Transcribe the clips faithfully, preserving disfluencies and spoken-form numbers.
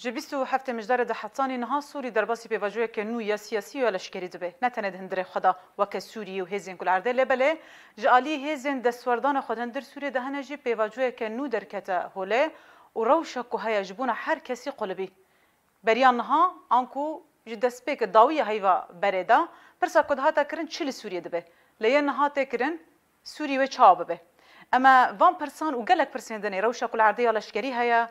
Ji bîst û heftê Mijdarê de hetanî niha Sûrî derbasî pêvajoyeke nû ya siyasî û ya leşkerî dibe. Ne tenê di hundirê xwe de weke Sûriyê û hêzên ku li erdê, lê belê ji alî hêzên destwerdana xwe di hundir Sûriyê de hene jî pêvajoyeke nû derkete holê û rewşa ku heye ji bona her kesî qulibî. Beriya niha, anku ji destpêkê dawiya heyva berê de, pirsa ku dihate kirin çi li Sûriyê dibe? Lê yê niha tê kirin, Sûrî wê çawa bibe? Em ê van pirsan û gelek pirsên din ê rewşa ku li erdê ya leşkerî heye,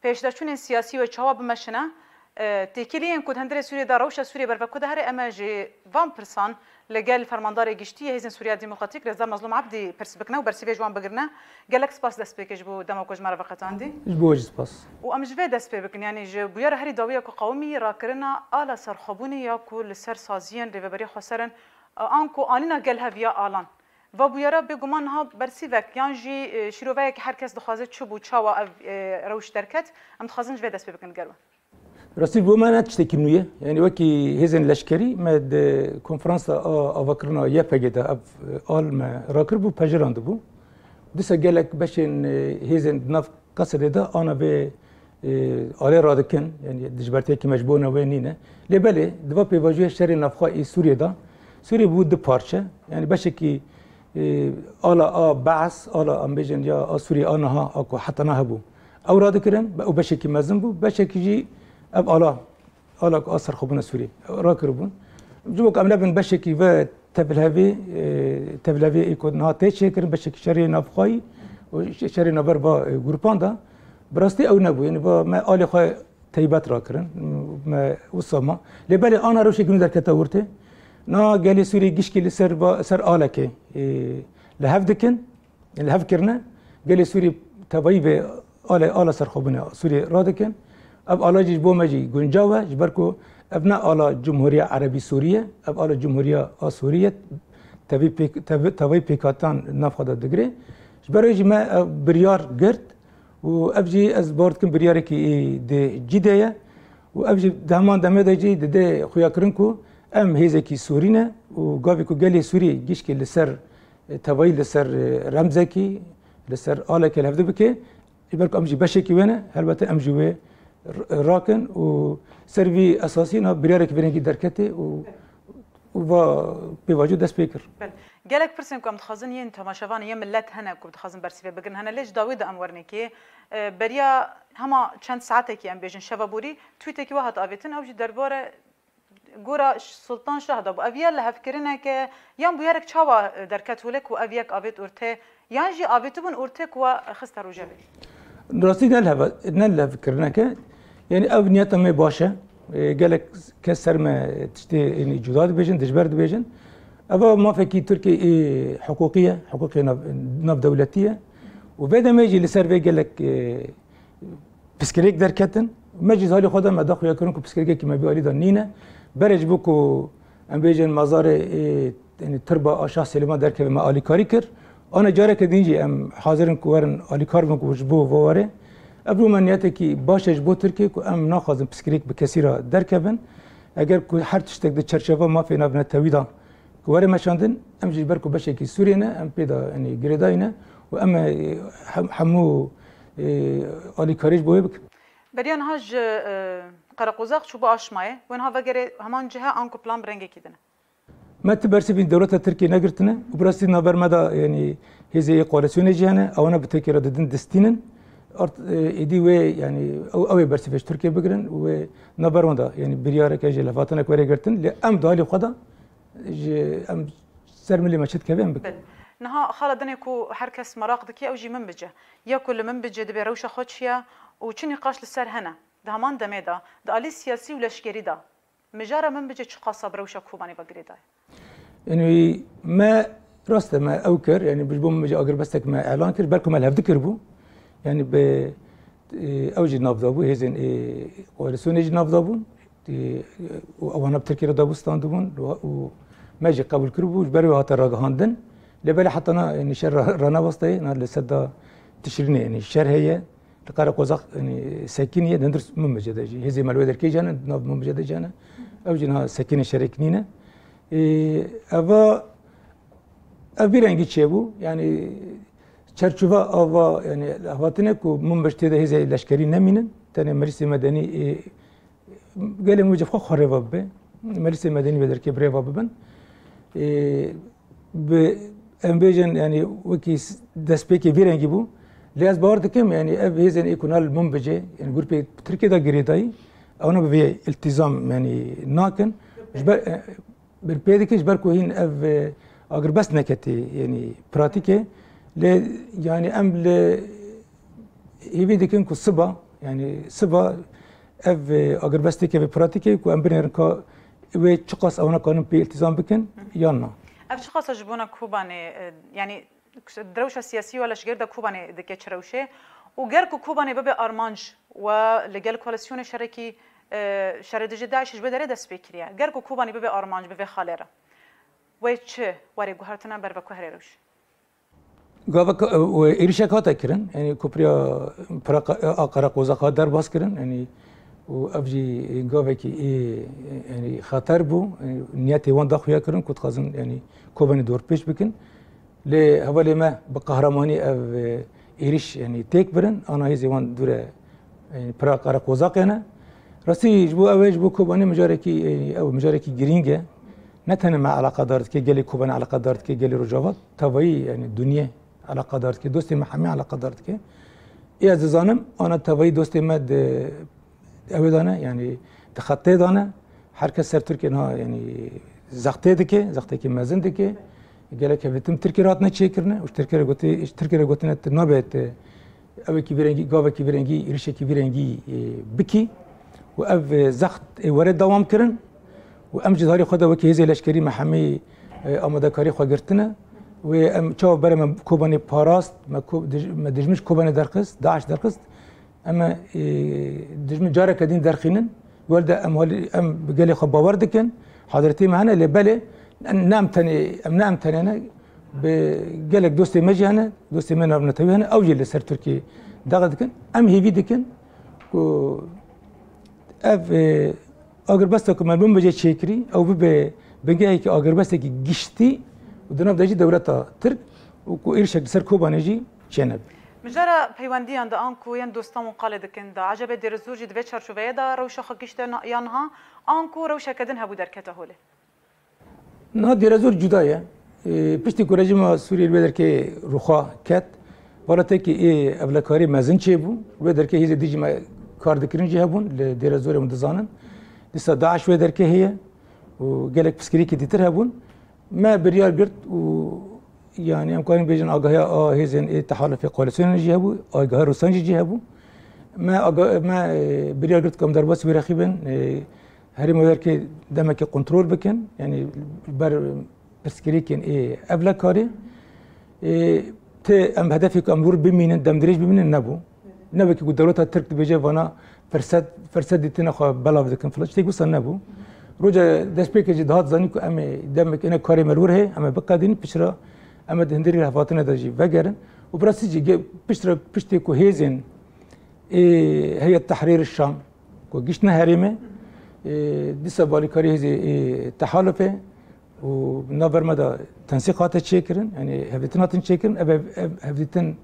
pêşdaçûnên siyasî wê çawa bimeşine, e, têkiliyên ku di hundirê Sûriyê de rewşa Sûriyê berve ku dihere, em ê ji van pirsan li gel Fermandarê Giştî yê Hêzên Sûriya Demokratîk Rêzdar Mezlûm Ebdî pirs bikine û bersivê ji wan bigirine. Gelek spas destpêkê ji bo dema ku ji me re veqetandî. Ji bo we jî spas. Û em ji vê dest pê bikin, yanî ji bûyera herî dawiya ku qewimî rakirina ala serxwebûnê ya ku li ser saziyên Rêveberiya Xweser in, e, anku anîna gel hev ya alan. Va bûyera bêguman niha bersîvek yan jî, e, şîroveyek her kes dixwaze çi bû, çawa ev, e, rewş derket, em dixwazin ji vê dest pê bikin li gel we. Rastî bo me ne tiştekî nû ye. Yanî wekî hêzên leşkerî me di konferansa a avakirina Y P G de ev, e, al me rakiribû, pejirandibû. Dîsa gelek beşên, e, hêzên di nav Qesedê de ana vê, e, alê radikin, yanî dijbertiyekî me ji bona wê nîne. Lê belê, di va pêvajoya şerê navxwe ê Sûriyê de, Sûriyê bû du parçe. Yanî beşekî, e, ala a Beas, ala em bêjin ya a Sûriyê a niha, a ku heta niha hebû. Ew radikirin, be-, ew beşekî mezin bû, beşekî jî ev ala, ala ku a serxwebûna Sûriyê rakiribûn. Ji bo ku em nebin beşekî ve tevlhevê, e, tevlhevê ê ku niha tê çêkirin, beşekî şerê navxweyî û şe-, şerê navber va, e, grupan de, bi rastî ew nebû. Yanî va me alê xwe teybet rakirin, me wisa ma. Lê belê ana rewşekî nû derkete ortê. Na gelê Sûrî gişkî li ser va, ser alekê, e, li hev dikin. Li hev kirine, gelê Sûrî tevayî vê alê, ala serxwebûnê Sûrî radikin. Ev ala jî ji bo me jî guncav e, ji ber ku ev ne ala Cumhuriya Erebî Sûrî ye, ev ala Cumhuriya a Sûrî ye, tevî pêk-, tev-, tevayî pêkhatan nav xwe de digire. Ji ber wê jî me ev biryar girt û ev jî ez bawer dikim biryarekî ê di cî de ye û ev jî di heman demê de jî dide xuyakirin ku em hêzekî Sûrî ne û gavê ku gelê Sûrî gişkê li ser e, tevayî li ser, e, remzekî, li ser alekê li hev dibike, ji ber ku em jî beşekî wê ne, helbete em jî wê r-, rakin û ser vî esasî na biryarek vê rengî derketê û, û va pêvajo dest pê kir. Belê. Gelek pirsên ku em dixwazin yên temaşevanê, yên millet hene ku dixwazin bersîvê bigirin hene, lê ji dawî de em werinekê, e, beriya hema çend saetekî em bêjin şeva borî, tweetekî we hat avêtin, ew jî derbare Gora Sultan Şah de bû. Ev ya lihevkirineke, yan bûyerek çawa, e, derket holê ku ev yek avêt ortê, yan jî avêtibûn ortê ku we xiste rojevê? Rastî ne lihev-, ne lihevkirineke. Yanî ev niyeta me baş e. E, gelek kes ser me tiştê, yanî cuda dibêjin, dijber dibêjin. Eva mafekî Tirkiyê ê hiqûqî ye, hiqûqê nav-, navdewletî ye. Û vê demê jî li ser vê gelek, e, pirsgirêk derketin. Me jî ji alî xwe de me da xuyakirin ku pirsgirêkekî me vî alî de nîne. Berê ji bo ku em bêjin mazarê, ê, yanî tirba a Şah Silêman derkeve me alîkarî kir. Ana careke din jî em hazir in ku werin alîkar bin ku ji bo va warê. Ev bo me niyetekî baş e ji bo Tirkiyê ku em naxwazin pirsgirêk bi kesî re derkevin. Eger ku her tiştek di çerçeva mafê navnetewî de ku were meşandin, em jî ji ber ku beşekî Sûriyê ne, em pê de, yanî, girêdayî ne û em ê hem-, hemû, e, alîkarî ji bo wê bikin. Beriya niha ji, e, Qereqozaq çû bo Aşmayê, wê niha vegerê heman cih e, anku plan bi rengekî din e? Me ti bersivî dewleta Tirkiyê negirtine û bi rastî navber me de, yanî, hêzê yê koalîsyonê jî hene, ewana bi Tirkiyê re didin, distînin. Art, e, êdî wê, yanî, ew, ew ê bersivê ji Tirkiyê bigirin û wê navber wan de, yanî, biryareke jî levhatinek were girtin. Lê em di alî xwe de ji em ser milê me çi dikeve em bikin. Belê. Niha xala dinê ku her kes meraq dike, ew jî Minbic e. Ya ku li Minbicê dibe rewşa xwe çi ye û çi nîqaş li ser hene? Di heman demê de, di alî siyasî û leşkerî de, mijara Minbicê çiqas e bi rewşa Kobanê ve girêdayî? Yanî me, rast e, me ew kir, yanî ji bo Minbicê agirbestek me elan kir, ber ku me li hev dikiribû. Yanî bi, e, ew jî nav dabû, hêzên, e, koalîsyonê jî nav dabûn. Û ewana bi Tirkiyê re dabû standibûn û me jî qebûl kiribû, ji ber wê hate ragihandin. Lê belê heta na, yanî şer ra-, ranevastayê, na li sedda Tişrînê, yanî şer heye. Li Qereqozaq, yanî sekiniye, di hundir Minbicê de jî. Hêzê me li wê derkê jî hene, di nav Minbicê de jî hene. Ew jî niha sekinê şerek nîne. Ê, eva, ev vî rengî çêbû, yanî çerçova ava, yanî lehvatine ku Minbic tê de hêzê leşkerî nemînin. Tenê meclisê medenî, e, gelê min ji xwe xwe rêva bibe. Meclisê medenî vê derkê bi rêva bibin. E, bi, em bêjin, yanî wekî s-, destpêkê vî rengî bû. Lê ez bawer dikim, yanî ev hêzên ê ku nal min bicê, yanî grûpê Tirkiyê de girêdayî, ew ne bi vê îltîzam, yanî nakin. Ji ber, e, Bi pê dikin ji ber ku hîn ev, e, agirbest neketî, yanî pratîkê. Lê, yanî em li hêvî dikin ku siba, yanî siba ev, e, agirbestê keve pratîkê ku em binêrin ka wê çiqas ewana kanin pê îltîzam bikin yan na. Ev çiqas ji bona Kobanê, e, yanî Rewşa siyasî û leşger de Kobanê dike çi rewşê? Û ger ku Kobanê bibe armanc we li gel koalîsyonê şerekî, e, şerê dijî DAIŞ ji wê derê dest pê kiriye. Ger ku Kobanê bibe armanc bi vê xalê re, wê çi werê guhertine ber ve ku herê rewş? Gavek, e, êrişek hate kirin, yanî kopriya Pira-, a Qereqoza hat derbas kirin, yanî û ev jî gavekî ê, yanî xeter bû. Yanî niyetê wan daxuya kirin ku dixwazin, yanî Kobanê dorpêç bikin. Lê hevalê me bi qehremanî ev, e, êrîş, yanî têk birin, ana hêzê wan dûre, yanî pira qereqozaqê ne. Rastî ji bo ew ê, ji bo Kobanê mijarekî, e, ew mijarekî girîng e. Ne tenê me eleqedar dike, gelê Kobanê eleqedar dike, gelê Rojava, tevayî, yanî dinyê eleqedar dike, dostê me hemî eleqedar dike. Ê ez dizanim, ana tevayî dostê me di ew ê de ne, yanî di xetê de ne. Her kes ser Tirkiyê niha, yanî zextê dike, zextekî mezin dike. Gelek hevdîtin Tirkiyê re hatine çêkirine û ji Tirkiyê re gotî-, ji Tirkiyê re gotine tu nabe tu ewekî vî rengî, gavekî vî rengî, êrişekî vî rengî, e, bikî û ev, e, zext ê were dewam kirin û em jî di harê xwe de wekî hêzê leşkerî me hemî, e, amadekarî xwe girtine. Wê em çawa bere me Kobanê parast, me ko-, dij-, me dijmin ji Kobanê derxist, DAIŞ derxist. Em, e, dijmin careke din derxînin. Werde em halî, em bi gelê xwe bawer dikin. Hazretî me hene, lê belê ne em tenê, em ne em tenê ne. Bi gelek dostê me jî hene, dostê me navnetewî hene, ew jî li ser Tirkiyê daxil dikin. Em hêvî dikin ku ev, e, agirbesta ku me bin bicê çêkirî, ew bibe bingehekî agirbestekî giştî û di nav de jî dewleta Tirk û ku êrişek li ser Kobanê jî çênebe. Mijara peywendiyan de anku yên dostan wan qalê dikin de, ecebe Dêrezor jî di vê çarçoveyê de rewşa xwe gişte na-, ya niha, anku rewşeke din hebû derkete holê? Niha Dêrezor cuda ye. Ê, piştî ku rejîma Sûriyê li wê derkê rûxa ket, welatekî ê evlekarî mezin çêbû. Wê derkê hêzê dijî me kar dikirin jî hebûn, li Dêrezorê hûn dizanin. Dîsa DAIŞ wê derkê heye û gelek pirsgirêkî dîtir hebûn. Me biryar girt û, yanî, em karin bêjin agahiya a hêzên ê tehalufê koalîsyonê jî hebû, agahiya Rûsan jî cî hebû. Me aga-, me, e, biryar girt ku em derbasî wî rexî bin, e, herêma wê derkê demekê kontrol bikin, yanî ber pirsgirêkên ê evlekarê. E, ti em hedefê ku em wir bimînin, demdirêj bimînin nebû. Ne wekî ku dewleta Tirk dibêje vana firset, firset dîtine xwe belav dikin filan. Tiştek wisa nebû. Roja destpêkê jî dihat zanîn ku em ê demek êne karê me li wir heye, em ê biqedînin, piştre em ê di hundirê hevatine de jî vegerin. Û bi rastî jî ge-, piştre, piştê ku hêzên ê Heyet Tehrîr Şam ku giştine herêmê, ê, dîsa balîkarî hêzê ê tehalufê û navber me de tensîq hate çêkirin, yanî hevdîtin hatin çêkirin. Ev, ev, ev hevdîtin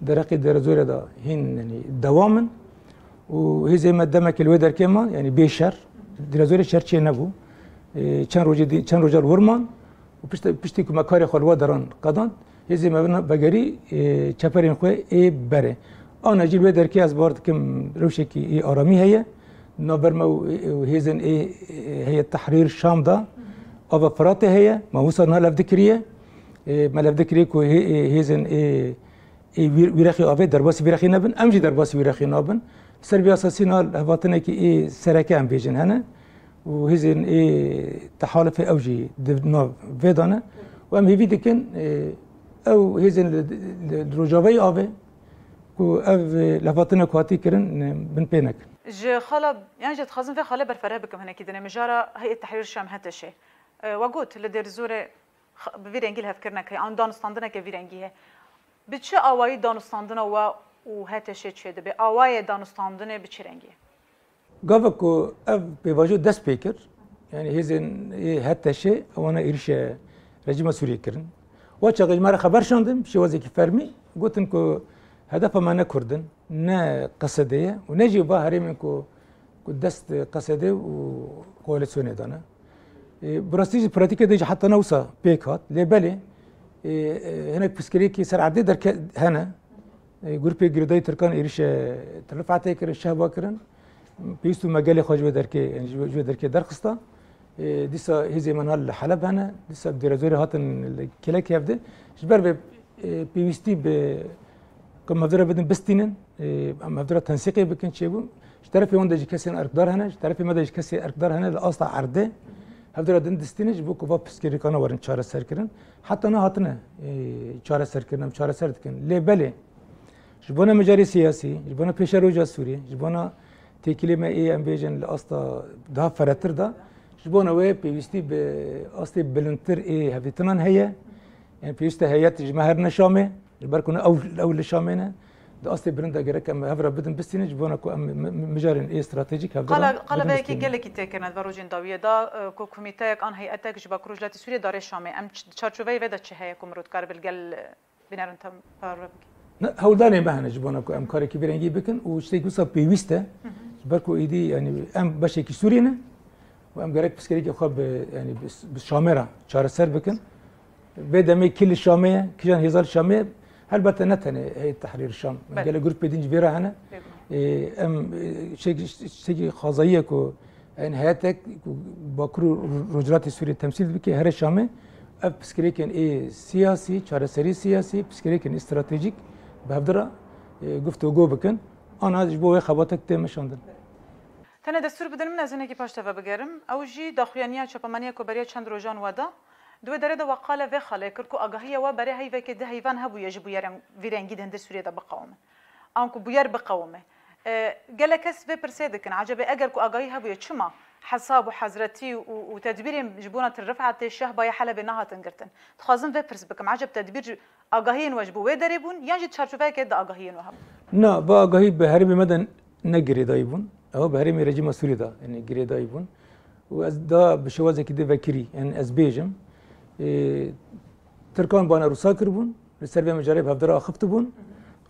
dereqê Dêrezorê de hîn, yanî dewam in û hêzê me demekê li wê derkê man, yanî bê şer, Dêrezorê şer çê nebû. Ê, çend rojê dî-, çend roja li wir man û pişt-, piştî ku me karê xwe li we deran qedand, hêzê me vina vegerî, ê, çeperên xwe ê berê. Ana jî li wê derkê ez bawer dikim rewşekî ê aramî heye. Navber me û, û hêzên ê, ê, Heyet Tehrîr Şam de ava Firatê heye. Me wisa niha levdikiriye. Ê, me levdikiriye ku hê-, ê, hêzên ê, ê wî, wî rexî avê derbasî vî rexî nebin. Em jî derbasî wî rexî nabin. Ser vî esasî niha hevatinekî ê sereke em bêjin hene. Û hêzên ê tehalufê ew jî di nav vê de ne. Û em hêvî dikin, ê, ew hêzên li, li, li Rojavayê avê ku ev, ê, levhatina ku hatî kirin, ê, bin pê nekin. Ji xala, yan jî dixwazim vê xalê berfireh bikim hinekî dinê. Mijara Heyet Tehrîr Şam, HTŞ. E, we got, li Dêrezorê x-, bi vî rengî lihevkirinek heye, an danûstandineke vî rengî heye. Bi çi awayî danûstandina we û HTŞ çêdibe? Awayê danûstandinê bi çi rengî ye? Gava ku ev pêvajo dest pê kir, yanî hêzên ê HTŞ ewana êrîşe rejîma Sûriyê kirin. Wa çaxê ji me re xeber şandin, bi şêwazekî fermî, gotin ku Hedefa me ne Kurd in, ne Q S D ye û ne jî va herêmên ku, ku dest Q S D û koalîsyonê de ne. E, bi rastî jî pratîkê de jî heta ne wisa pêk hat. Lê belê, e, e, hinek pirsgirêkî ser erdê derke-, hene. E, grûpê girêdayî Tirkan êrîşe Til Rifetê kirin, şehba kirin. Pêwîst bû me gelê xwe ji wê derkê, yani ji wê, ji wê derkê derxista. E, dîsa hêzê me niha li Heleb hene. Dîsa bi dêrezorê hatin li kêlekê hev de. Ji ber vê, e, pêwîstî bi ku em hevdira bidin bistînin, e, em hevdira tensîqê bikin çêbû. Ji terefê wan de jî kesên erkdar hene, ji terefê me de jî kesê erkdar hene li asta erdê. Hevdira din distînin ji bo ku va pirsgirêkana werin çareserkirin. Heta niha hatine, e, çareserkirin, em çareser dikin. Lê belê, ji bona mijarê siyasî, ji bona pêşeroja Sûriyê, ji bona têkilê me ê, em bêjin, li asta daha feretir de, ji bona wê pêwîstî bi astê bilindtir ê hevdîtinan heye. Yani pêwîst e heyet ji me herine Şamê, ji ber ku ne ew, ew li Şamê ne. Di astê bilind de gerek em hev re bidin bistînin, ji bona ku em mi-, mi-, mijarên ê stratejîk hevdira Qala, qala bidin veyekî bistînin. Gelekî têkirine di van rojên dawiyê de, e, ku komîteyek an heyetek ji Bakur Rojhilatê Sûriyê darê Şamê. Em ç-, di çarçoveyê vê de çi heye ku mirov dikare bi li gel, e, bînerin te parve bike? Ne, hewldanê me hene ji bona ku em karekî vê rengî bikin û tiştekî wisa pêwîst e. Hı hı. Ji ber ku êdî, yani, em beşekî Sûriyê ne û em gerek pirsgirêkê xwe bi, yani, bi, bi Şamê re çareser bikin. Vê demê kî li Şamê ye, kîjan hêza li Şamê ye? Helbete ne tenê Heyet Tehrîr Şam. Belê. Gelek grûpê din jî vê re hene. Bêguman. Ê, em, e, tiştekî, tiştekî xwezayî ye ku, yani, heyetek ku Bakur û Ro-, Rojhilatê Sûriyê temsîl dike, here Şamê, ev pirsgirêkên ê siyasî, çareserî siyasî, pirsgirêkên ê stratejîk bi hevdira, e, guftûgo bikin. Ana ji bo wê xebatek tê meşandin. Tenê destûr bidin min ez hinekî paş te vebigerim. Ew jî daxuyaniya çapemeniya ku beriya çend rojan we da. Di wê derê de we qala vê xalê kir ku agahiya we berê heyvekê di heyvan hebûye ji bûyerên vî rengî di hundir Sûriyê de biqewime. An ku bûyer biqewime. E, gelek kes vê pirsê dikin. Ecebê eger ku agahî hebûye çima hesab û hezretî û, û tedbîrên ji bona Til Rifetê, Şehbayê, Helebê nehatin girtin? Dixwazim vê pirs bikim. Eceb tedbîr ji agahiyên we ji bo wê derê bûn yan jî çarçoveyeke di agahiyên we hebûn? Na, va agahî bi herêmê me de ne girêdayî bûn. Ew bi herêmê rejîma Sûrî de, yani, girêdayî bûn. Û ez da bi şewazekî din vekirî, yani, ez bêjim, e, Tirkan bana Rûsa kiribûn, li ser vê mijarê bi hevdira axifti bûn.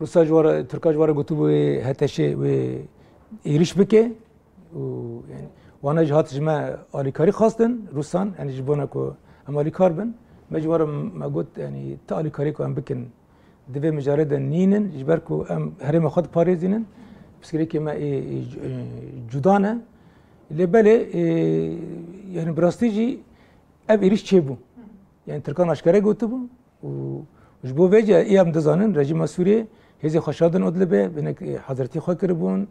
Rûsa ji wara, Tirka ji wara gotibû wê H T Ş wê êrîş bike. Û, yani, wana jî hat ji me alîkarî xwestin, Rûsan, yani, ji bona ku em alîkar bin. Me ji wara me got, yani, ti alîkarî ku em bikin, di vê mijarê de nînin, ji ber ku em herêma xwe diparêzînin, pirsgirêkê me ê, ê, ê, cuda ne. Lê belê, ê, yani bi rastî jî ev êrîş çêbû. Yani Tirkan aşkere gotibû û ji bo vê jî ê em dizanin, rejîma Sûriyê hêzê xwe şandin Idlibê, hinek, ê, hazretî xwe kiribûn,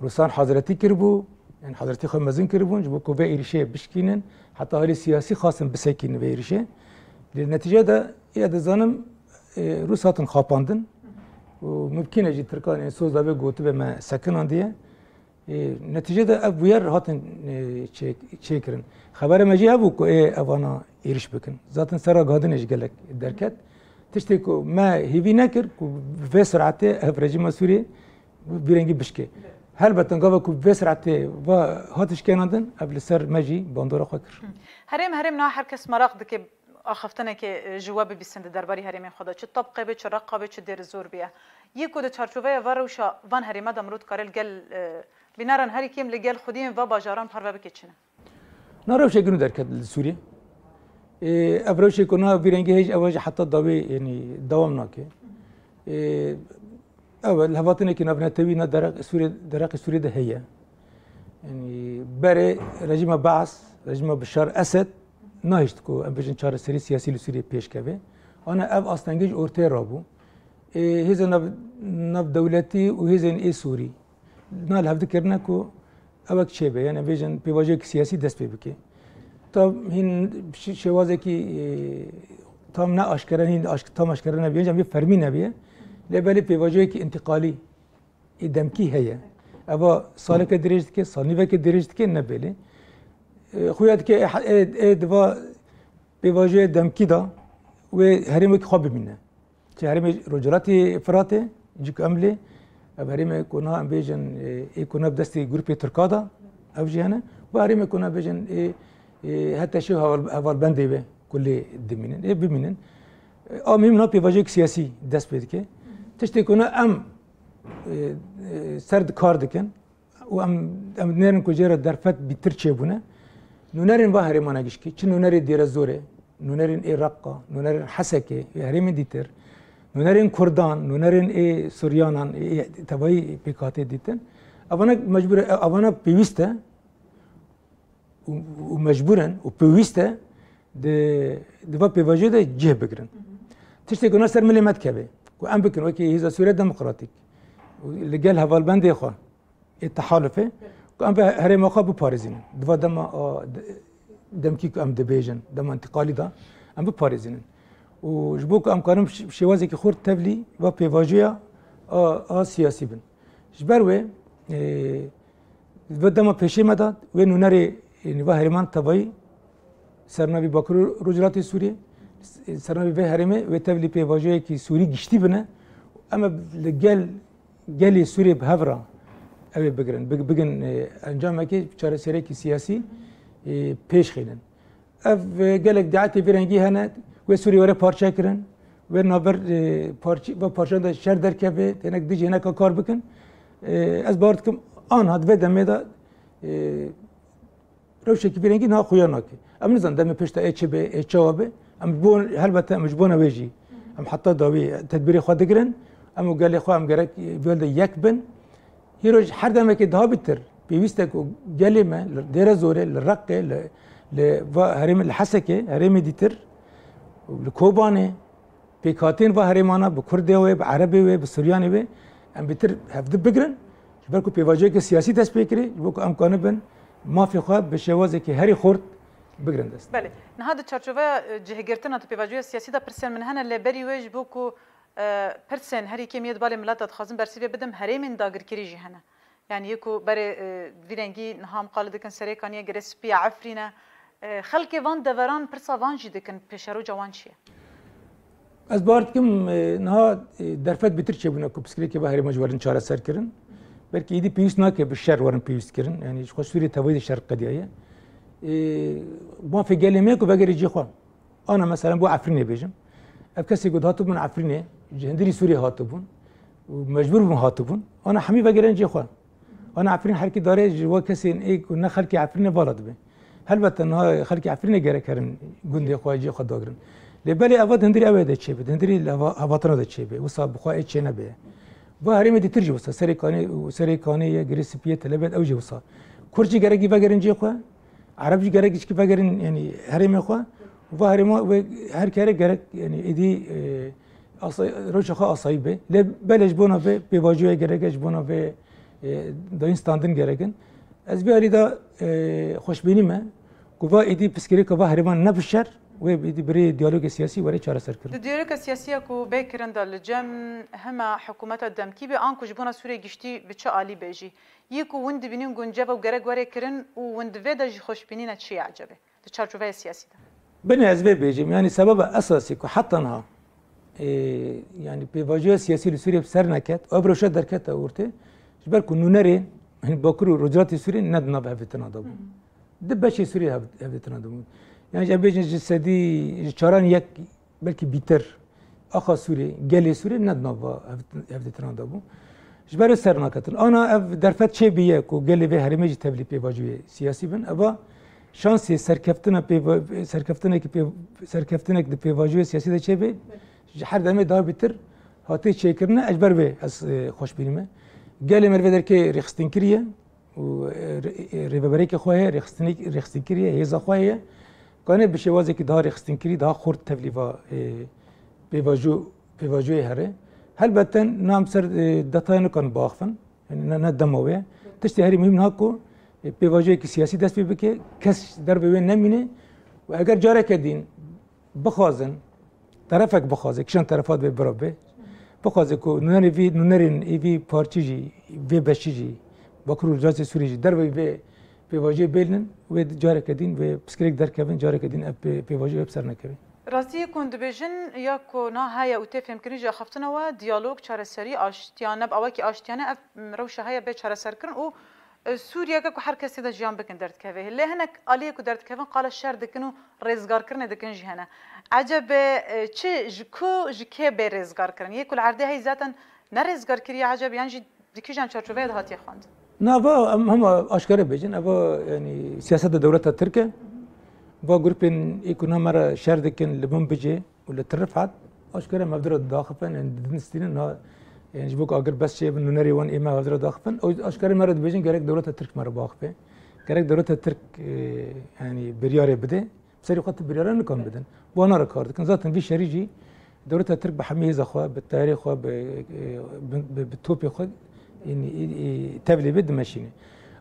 Rûsan hazretî kiribû, yani hazretî xwe mezin kiribûn, ji bo ku vê êrîşê bişkînin, heta halê siyasî xwestin bisekînin vê êrîşê. Lê netîce de ê dizanim, e, Rûs hatin xapandin û mimkîn e jî Tirkan ên soz da vê gotibe me sekinandiye. E, netîce de ev bûyer hatin, e, çê-, çêkirin. Xebera me jî hebû ku ê evana êrîş bikin. Zaten ser ragihandinê jî gelek derket. Tiştê ku me hêvî nekir ku vê siratê ev rejîma Sûriyê vî rengî bişkê. Helbet gava ku vê siratê va hat şkenandin, ev li ser me jî bandora xwe kir. Herêm, herêm niha her kes meraq dike axaftinekê, e, ji we bibîsin di derbarî herêmên xwe de. Çi Tabqê be, çi Reqa be, çi Dêrizor be. Yê ku di çarçoveya va rewşa van herêma de mirov dikare li gel, e, bîneran herî kêm li gel xwediyên va bajaran parve bike çi ne? Na rewşek nû derket li Sûriyê. Ê, ev rewşek ku na vî rengî heye jî, ew jî heta dawî, yanî dewam nake. Ê, ew e, lihevhatinekî navnetewî na deraq Sûriyê, deraqê Sûriyê de heye. Yanî berê rejîma Baas, rejîma Bişar Esed nahişt ku em bêjin çareserî siyasî li Sûriyê pêş keve. Ana ev astengî ji ortê rabû. Ê, hêzên nav, navdewletî û hêzên ê Sûrî na li hev dikirine ku ewek çêbe, yani bêjin pêvajoyek siyasî dest pê bike. Tam hîn şi-, şêwazekî, e, tam ne aşkere, hîn aşk-, tam aşkere nebiye, cem fermî nebiye. Lê belê pêvajoyekî întîqalî ê demkî heye. Eva saleke dirêj dike, salnîveke dirêj dike, ne belê. E, xuya dike, e, e, e, diva pêvajoyê demkî da wê herêmekî xwe bimîne. Çi herêmê Rojhilatê Firatê, cî ku em lê, ev herêmê ku niha em bêjin, e, ê ku nav destê grûpê Tirka da, ev jî hene. Û herêmê ku niha bêjin, ê, ê, heta şev heval-, hevalbendê be ku lê dimînin, ê bimînin. E, a mîm niha pêvajoyek siyasî dest pê dike. Tiştê ku niha em e, e, ser di kar dikin û em, em dinêrin ku jê re derfet bîtir çêbûne. Nûnerên va herêmana gişkî, çi nûnerê Dêrezorê, nûnerên ê Reqa, nûnerên Hesekê, ê herêmên dîtir, nûnerên Kurdan, nûnerên ê Suryanan, ê, ê tevayî pêkhatê dîtin. Evana mecbûr e, evana pêwîst e û, û mecbûr in û pêwîst e di, di va pêvajoyê de cih bigirin. Tiştê ku na ser milê me dikeve, ku em bikin wekî Hêza Sûriya Demokratîk û li gel hevalbendê xwe ê tehalufê, ku em vê herêma xwe biparêzînin. Di va dema a, de-, demkî ku em dibêjin, dema întiqalî de, em biparêzînin. Û ji bo ku em karin bi şi-, bi şêwazekî xurt tevlî va pêvajoya a, a siyasî bin. Ji ber wê, e, vê dema pêşê me de, wê nûnerê, e, nîva herêman tevayî, sernavî Bakur û Rojhilatê Sûriyê, sernavî vê herêmê, wê tevlî pêvajoyekî Sûrî giştî bine. Em ê li gel gelê Sûriyê bi hev re ew ê bigirin, big-, bigin, e, encamekê, çareserekî siyasî, e, pêş xînin. Ev, e, gelek daetê vî rengî hene, wê Sûriyê were parçe kirin, wê navber, e, parçe, ve parçeyan de şer derkeve, hinek dijî hineka kar bikin. E, ez bawer dikim, anha di vê demê de, e, rewşekî vî rengî niha xuya nake. Em nizanin demê pêş de ê çi be, ê çawa be. Em ji bo, helbete em ji bona wê jî, em heta dawî tedbîrê xwe digirin. Em û gelê xwe em gerek, e, vê de yek bin. Hîro ji her demekê daha bîtir pêwîst e ku gelê me li Dêrezorê, li Reqê, li, li va herêmê, li Hesekê, herêmê dîtir, li Kobanê, pêkhatên va herêmana bi Kurdê wê, bi Erebê wê, bi Suryanê wê, em bêtir hevdi bigirin, ji ber ku pêvajoyeke siyasî dest pê kirê, ji bo ku em kanibin mafê xwe bi şêwazekî herî xurt bigirin dest. Belê. Niha di çarçoveya, e, cihgirtina di pêvajoya siyasî de pirsên min hene, lê berî wê ji bo ku, e, pirsên herî kêm yê di balê milet de dixwazim bersîvê bidim, herêmên dagirkirî jî hene. Yani yê ku berê, e, vî rengî niha em qale dikin Serêkaniyê, Girê Spî ye, Efrîn e. E, xelkê van deveran pirsa van jî dikin, pêşeroca wan çi ye? Ez bawer dikim, e, niha, e, derfet bêtir çêbûne ku pirsgirêkê va herêma ji werin çareser kirin. Belkî êdî pêwîst nake bi şer werin pêwîst kirin. Yani ji xwe Sûriyê tevayî de şer qediyaye. E, mafê gelê me ye ku vegerê cî xwe. Ana mesela bo Efrînê bêjim. Ev kesê ku dihatibûn Efrînê, ji hundirî Sûriyê hatibûn û mecbûr bûn hatibûn. Ana hemî vegerin cê xwe. Ana Efrîn herkî darê ji we kesên ê ku ne xelkê Efrînê vala dibe. Helbete niha xelkê Efrînê gerek herin gundê xwe, cê xwe dagirin. Lê belê eva di hundirî ew ê de çêbe, di hundirî li heva-, hevatina de çêbe. Wisa bi xwe ê çênebe. Va herêmê dîtir jî wisa. Serê Kanê û Serê Kanê ye, Girê Spî ye, Telebêt ew jî wisa. Kurd jî gerekî vegerin cê xwe. Ereb jî gerek jî vegerin, yani herêmê xwe. Va herêma wê her kere gerek, yani êdî, e, asa-, rewşa xwe asayî be. Lê belê ji bona vê pêvajoya gerek e, ji bona vê, e, dayîn standin gerek in. Ez vê alî de, e, xweşbînî me ku va êdî pirsgirêka va herêman ne bi şer, wê êdî bi rê diyalogê siyasî were çareser kirin. Di diyaloga siyasî ya ku bê kirin de li cem hema hikûmeta demkî be, an ku ji bona Sûriyê giştî bi çi alî be jî, yê ku hûn dibînin guncev û gerek were kirin û hûn di vê de jî xweşbînî ne çi ye ecebê di çarçoveya siyasî de? Binê ez vê bêjim, yanî sebeba esasî ku heta niha, e, yanî pêvajoya siyasî li Sûriyê bi ser neket, ew bi rewşa derkete ortê, ji ber ku nûnerên, yanî Bakur û Rojhilatê Sûriyê ne di nav hevdîtina de bûn. Di beşê Sûriyê hev-, hevdîtina de bûn. Yanî em bêjin ji sedî, ji çaran yek belkî bîtir, axa Sûrê, gelê Sûrê ne di nava hev-, hevdîtinan de bû. Ji ber wê ser naketin. Ana ev derfet çêbûye ku gelê vê herêmê jî tevlî pêvajoyê siyasî bin. Eva şansê serkeftina pêva-, serkeftinekî pê-, serkeftinek di pêvajoyê siyasî de çêbe, ji her demê daha bîtir hatê çêkirine, ez ji ber vê ez, e, xweşbînî me. Gelê me li vê derkê rêxistinkirî ye. û, e, rê-, e, rêveberêkê xwe heye, rêxistinik-, rêxistin kiriye, hêza xwe heye. Kanê bi şêwazekî daha rêxistinkirî, daha xurt tevlî va, e, pêvajo-, pêvajoyê here. Helbette nam ser, e, detaya nikan biaxivin. Yani ne, ne dema wê ye. Tiştê herî muhîm niha ku, e, pêvajoyekî siyasî dest pê bike, kes dervê wê nemîne. Û eger careke din bixwazin, terefek bixwaze, kişan terefa divê bira bê, bixwaze ku nûnerê vî, nûnerên ê vî parçî jî, vê beşî jî, Bakur û Rojhilatê Sûriyê jî derveyî vê pêvajoyê bêlinin, wê careke din, wê pirsgirêk derkevin, careke din ev pê-, pêvajoyê wê bi ser nekevin. Rastî yê ku hûn dibêjin ya ku na heye û tê fêmkirin jî axaftina we, diyalog, çareserî, aştiyane, bi awakî aştiyane ev, m, rewşa heye bê çareserkirin û E, Sûriyeke ku her kes tê de jiyan bikin derdikeve. Lê hinek aliyê ku derdikevin qala şer dikin û rêzgarkirinê dikin jî hene. Ecebe, e, çi ji ku, ji kê bê rêzgarkirin? Yê ku li erdê heyî zaten Ne rêzgar kiriye eceb, yan jî di kîjan çarçoveyê de hatiye xwendin? Na va em hema aşkere bêjin, eva, yanî, siyaseta dewleta Tirk e. Va grûpên ê ku na me re şer dikin li Minbicê û li Til Rifat, aşkere me hevdira daxifin, yanî, didin stînin, na, yanî, ji bo ku agir bes çêbin, nûnerê wan ê me hevdira daxifin. Ew aşkere me re dibêjin, gerek dewleta Tirk me re biaxife. Gerek dewleta Tirk, e, yanî, biryarê bide. Serî xwe tu biryara nikan bidin. Wana re kar dikin. Zaten vî şerî jî dewleta Tirk bi hemî hêza xwe, bi tayarê xwe, bi, bi, bi, bi topê xwe, yanî, ê, ê, tevlê vê dimeşîne.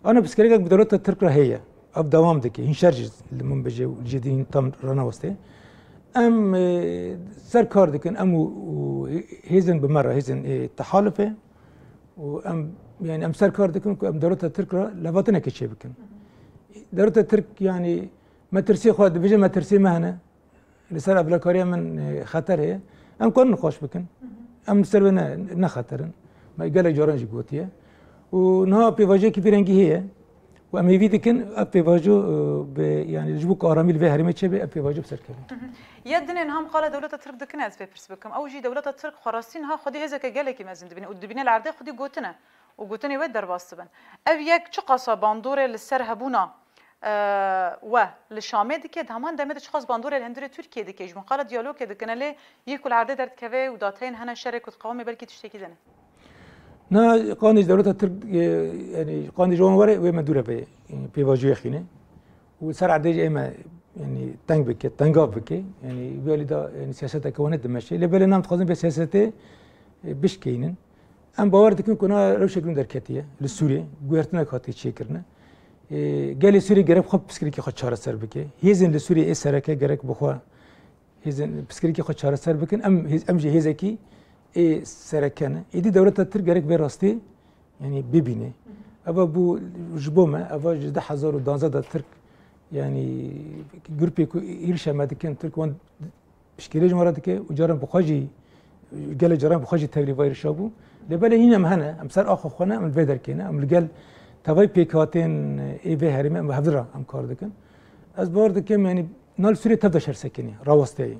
Ana pirsgirêkek bi dewleta Tirk re heye. Ev dewam dike. Hîn şer jî li Minbicê û cî din tam raneweste. Em, e, ser kar dikin, em û, û hêzên bi me re, hêzên, e, tehalufê û em, yanî em ser kar dikin ku em dewleta Tirk re levatinekê çêbikin. Dewleta Tirk, yanî, metirsiyê xwe dibêje, metirsiyê me hene. Li ser evlekariya min, e, xeter heye. Em karin nîqaş bikin. Em li ser wê ne, ne xeter in. Me gelek caran jî gotiye. Û niha pêvajoyekî vî rengî heye. Û em hêvî dikin ev pêvajo, e, bi, yanî ji bo ku aramî li vê herêmê çêbe, ev pêvajo bi ser keve. Ya dinê niha em qala dewleta Tirk dikin, ez vê pirs bikim. Ew jî dewleta Tirk xwerastî niha xwedî hêzeke gelekî mezin dibîne û dibîne li erdê xwedî gotine. Û gotinê wê derbas dibin. Ev yek çiqasa bandorê li ser hebûna, e, we li Şamê dike, di heman demê de çiqas bandorê li hundirê Tirkiyê dike. Ji min qala diyalogê dikine, lê yê ku li erdê derdikeve û dateyên hene şerê ku diqewime belkî tiştekî din e. Na qandê ji dewleta Tirk, e, yanî qandê ji wan were, wê me dûre vê, e, pêvajoyê xîne. Û ser erdê jî ê me, yanî teng bike, tengav bike. Yanî vê alî de, yanî siyaseteke wan dimeşe. Lê belê em dixwazin vê siyasetê, e, bişkeynin. Em bawer dikin ku na rewşek nû derketiye li Sûriyê, guhertinek hatiye çêkirine. E, gelê Sûriyê gerek xwe pirsgirêkê xwe çareser bike. Hêzên li Sûriyê ê sereke gerek bi xwe hêzên pirsgirêkê xwe çareser bikin. Em hêz-, em jî hêzekî ê sereke ne. Êdî dewleta Tirk gerek vê rastî, yanî, bibîne. Eva bû ji bo me, eva ji du hezar û duwazdeh de Tirk, yanî, grûpê ku êrişa me dikin, Tirk wan piştgirî ji me re dike û caran bi xwe jî, gelek caran bi xwe jî tevlî vê êrişa bû. Lê belê hîn em hene, em ser axa xwe ne, em li vê derkê ne, em li gel tevayî pêkhatên ê vê herêmê em hevdira em kar dikin. Ez bawer dikim, yanî, na li Sûriyê tev de şer sekinî, rawesteyî.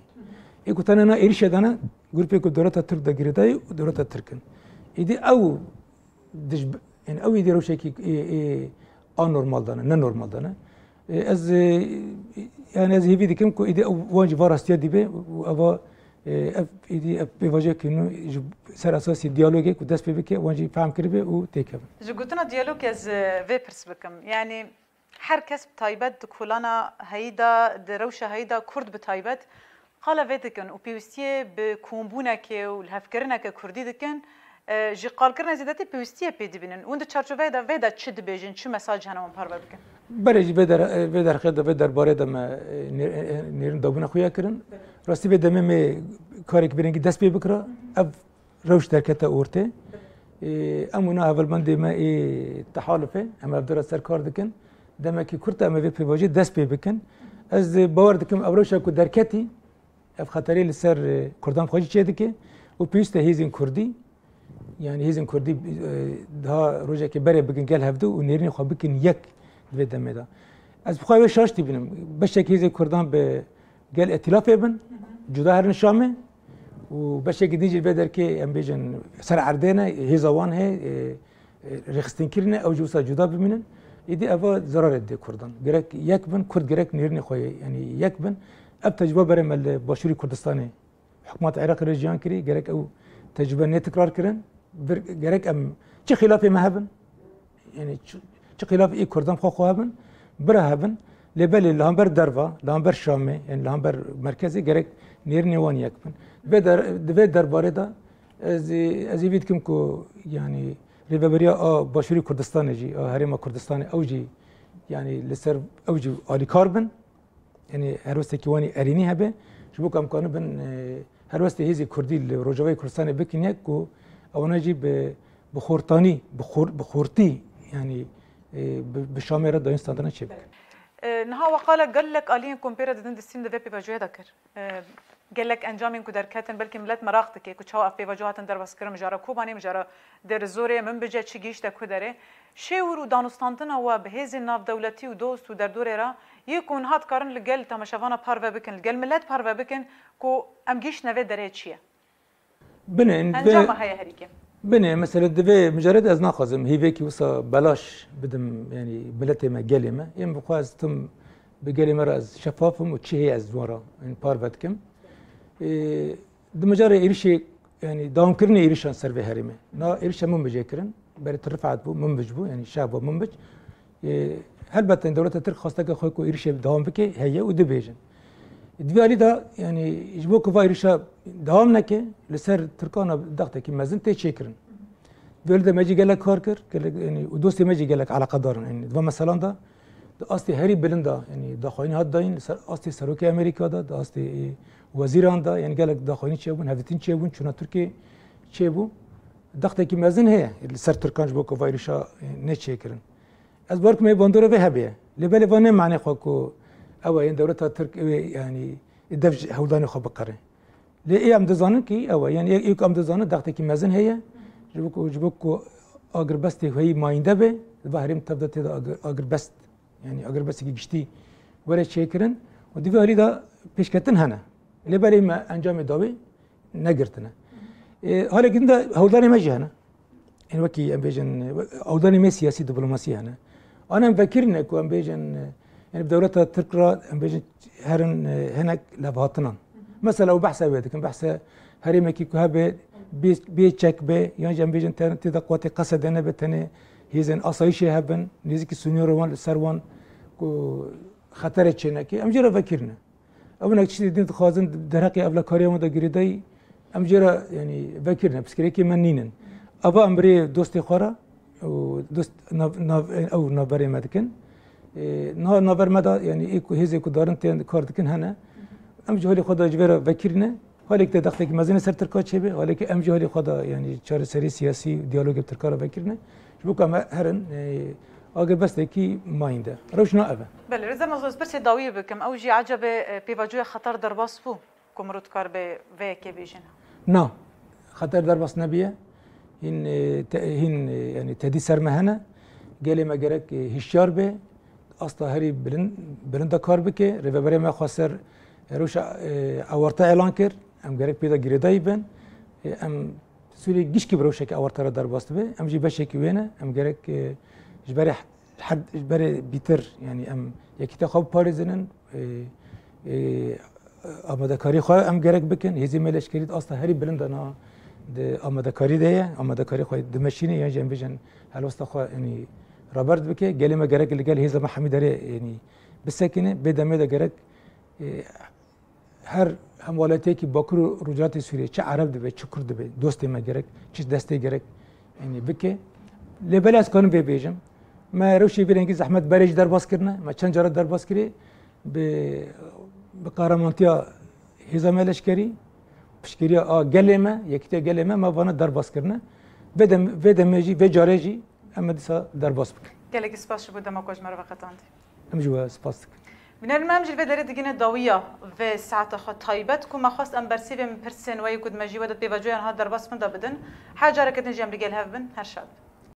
Ê ku tene na êrişê de ne, grûpê ku dewleta Tirk de girêdayî û dewleta Tirk in. Êdî ew dij-, yanî ew êdî rewşekî ê, ê anormal de ne, ne normal de ne. Ê, ez, ê, yanî ez hêvî dikim ku êdî ew wan jî va rastiya dîbe û eva, ê, ev êdî ev pêvajoyekî nû ji ser esasî diyalogê ku dest pê bike, wan jî fehm kiribe û têkevin. Ji gotina diyalogê ez, e, vê pirs bikim. Yanî her kes bi taybet di kolana heyî de, di rewşa heyî de Kurd bi taybet qala vê dikin û pêwîstiyê bi kombûnekê û lihevkirineke Kurdî dikin, e, ji qalkirina zêdetî pêwîstiyê pê dibînin. Hûn di çarçoveyê de vê de çi dibêjin, çi mesaj hene wan parve bikin? Berê jî vê der-, vê derxê de, vê derbarê de me, e, nê-, e, nêrîn dabûna xuya kirin. Rastî vê demê me karek vê rengî dest pê bikira. Ev rewş derkete ortê. Ê, em û na hevalbendê me ê tehalufê, em hevdira ser kar dikin. Demekî kurt em ê vê pêvajoyê dest pê bikin. Ez, e, bawer dikim ev rewşa ku derketî, ev xeterê li ser, e, Kurdan xwe jî çêdike û pêwîst e hêzên Kurdî, yanî hêzên Kurdî, e, daha rojekê berê bikin gel hevdu û nêrînê xwe bikin yek di vê demê de. Ez bi xwe wê şaş dibînim. Beşek hêzên Kurdan bi gel îtîlafê bin, cuda herin Şamê û beşekî din jî vê derkê, em bêjin, ser erdê ne, hêza wan heye, e, e, rêxistin kirine, ew jî wisa cuda bimînin. Êdî eva zerarê dide Kurdan. Gerek yek bin, Kurd gerek nêrînê xwe, yanî yek bin. Ev tecrube berê me li Başûrê Kurdistanê, hikûmeta Iraqê re jiyan kirî, gerek ew tecrube nêtikrar kirin. Vir, gerek em çi xîlafê me hebin, yanî çi, çi xîlaf ê Kurdan xwe xwe hebin, bira hebin. Lê belê li hember derva, li hember Şamê, yanî li hember merkezê gerek nêrînê wan yek bin. Vê der-, di vê derbarê de ez, ez hêvî dikim ku, yanî, rêveberiya a Başûrê Kurdistanê jî, a Herêma Kurdistanê, ew jî, yanî, li ser ew jî alîkar bin. Yanî helwestekî wan ê erênî hebe, ji bo ku em kanibin, e, helwestê hêzê Kurdî li Rojavayê Kurdistanê bikin yek ku ewana jî bi, bi xortanî, bi xor-, bi xortî, yanî, e, bi, bi Şamê re dayîn standana çêbikin. E, niha we qala gelek aliyên ku em pê re didin distîn di vê pêvajoyê de kir. E, gelek encamên ku derketin, belkî milet meraq dike ku çawa ev pêvajo hatin derbaskirin, mijara Kobanê, mijara Dêrizorê, Minbicê, çi gihîşte ku derê. Şêwir û danûstandina we bi hêzên navdewletî û dost û derdorê re yê ku niha dikarin li gel temaşevana parve bikin, li gel milet parve bikin ku em gihîştine vê derê çi ye? Binê, Encama heye herî kêm. Binê, mesela di vê mijarê de ez naxwazim hîvekî wisa belaş bidim, yanî miletê me, gelê me. Ên bi xwe ez tim bi gelê me re ez şefaf im û çi heye ez ji wan re, yanî parve dikim. Ê, di mijarê êrişê, yanî dewamkirinê êrişan ser vê herêmê. Na êrişa Minbicê kirin, berê tu Rifat bû, Minbic bû, yanî şeva Minbic. Ê, helbet dewleta Tirk xwesteke xwe ku êrişê dewam bike heye û dibêjin. Di vê alî de, yanî ji bo ku va êrişa dewam neke, li ser Tirkan dextekî mezin tê çêkirin. Di vê alî de me jî gelek kar kir, gelek, yanî, û dostê me jî gelek eleqedar in. Yanî, di van meselan de, di astê herî bilind de, yanî, daxwayînê hat dayîn, li ser astê serokê Amerîka de, di astê, e, wezîran de, yanî, gelek daxwayînî çêbûn, hevdîtin çêbûn, çûna Tirkiyê çêbû. Dextekî mezin heye, li ser Tirkan ji bo ku va êrişa, e, neçêkirin. Ez bawer dikim ê bandora vê hebe ye. Lê belê van ne manê xwe ku ew e, yên dewleta Tirk ew ê, yanî, dev ji hewldanê xwe biqere. Lê ê em dizanin kî ew e. Yanî ê, ê ku em dizanin dextekî mezin heye. Ji bo ku, ji bo ku agirbestê heyî mayînde be, di va herêm tev de tê de agir-, agirbest, yanî agirbestekî giştî were çêkirin û di vê alî de pêşketin hene. Lê belê me encamê dawî negirtine. Ê, halekî din de hewldanê me jî hene. Ên wekî em bêjin, hewldanê me siyasî, diplomasî hene. An em vekirine ku em bêjin, ên bi dewleta Tirk re em bêjin herin, e, hinek levhatinan. Mesela ew behsa wê dikin, behsa herêmekî ku hebe bê, bê çek be, yan jî em bêjin te-, tê de quwetê qesede nebe, tenê hêzên asayîşê hebin, nêzîkî sînorê wan li ser wan ku xeterê çêneke, em jê re vekirine. Ew hinek tiştê din dixwazin derheqê ewlekariya wan de girêdayî, em jê re, yanî, vekirine, pirsgirêkê me nînin. Eva em bi rê dostê xwe re û dost nav-, nav-, ew navberê me dikin. Ê, niha navber me de, yanî, ê ku hêzê ku darin tên kar dikin hene. Em ji holê xwe de ji vê re vekirine. Holê ku tê dextekî mezin li ser Tirka çêbe, holê ku em ji holê xwe de, yanî, çareserî siyasî, diyalogê bi Tirka re vekirine. Ji bo ku em herin, e, agirbestekî mayînde. Rewş na ev e. Belê, Rêzdar Mezlûm, ez pirsê dawiyê bikim. Ew jî ecebe, e, pêvajoya xeter derbas bû ku mirov dikaribe vê yekê bêjin? Na, xeter derbas nebiye. Hîn, e, te-, hîn, e, yanî tedî ser me hene. Gelê me gerek, e, hişyar be. Asta herî bilind, bilind de kar bike. Rêveberê me xwe ser, e, rewşa, e, ewarte elan kir. Em gerek pê de girêdayî bin. E, em Sûriyê gişkî bi rewşeke ewarte re derbas dibe. Em jî beşekî wê ne. Em gerek, e, ji berê her, ji berê bîtir, yanî em yekîtiya xwe biparêzinin, e, e, amadekarî xwe em gerek bikin. Hêzê me leşkerî di asta herî bilind de na, di amadekarî de ye. Amadekarî xwe dimeşîne, yan jî em bêjin helwesta xwe, yanî, raberd bike. Gelê me gerek li gel hêza me hemî derê, yanî, bisekine. Bê demê de gerek, e, her hemwelatiyekî Bakur û Rojhilatê Sûriyê, çi Ereb dibe, çi Kurd dibe, dostê me gerek, çi destê gerek, yanî, bike. Lê belê ez karim vê bêjim. Me rewşê vî rengî zehmet berê jî derbas kirine, me çend cara derbas kirê, bi, bi qehremantiya hêza me leşkerî, piştgiriya a gelê me, yekîtiya gelê me, me vana derbas kirine. Vê dem-, vê demê jî, vê carê jî em ê dîsa derbas bikin. Gelekî spas ji bo dema ku ji me re veqetandî. Em ji we spas dikin. Bînerên me, em jî li vê derê digihîne dawiya vê saeta xwe taybet ku me xwest em bersivê pirsên we yê ku di mejî we de pêvajoya niha derbas bin de bidin. Her careke din jî em li gel hev bin. Her şad bin.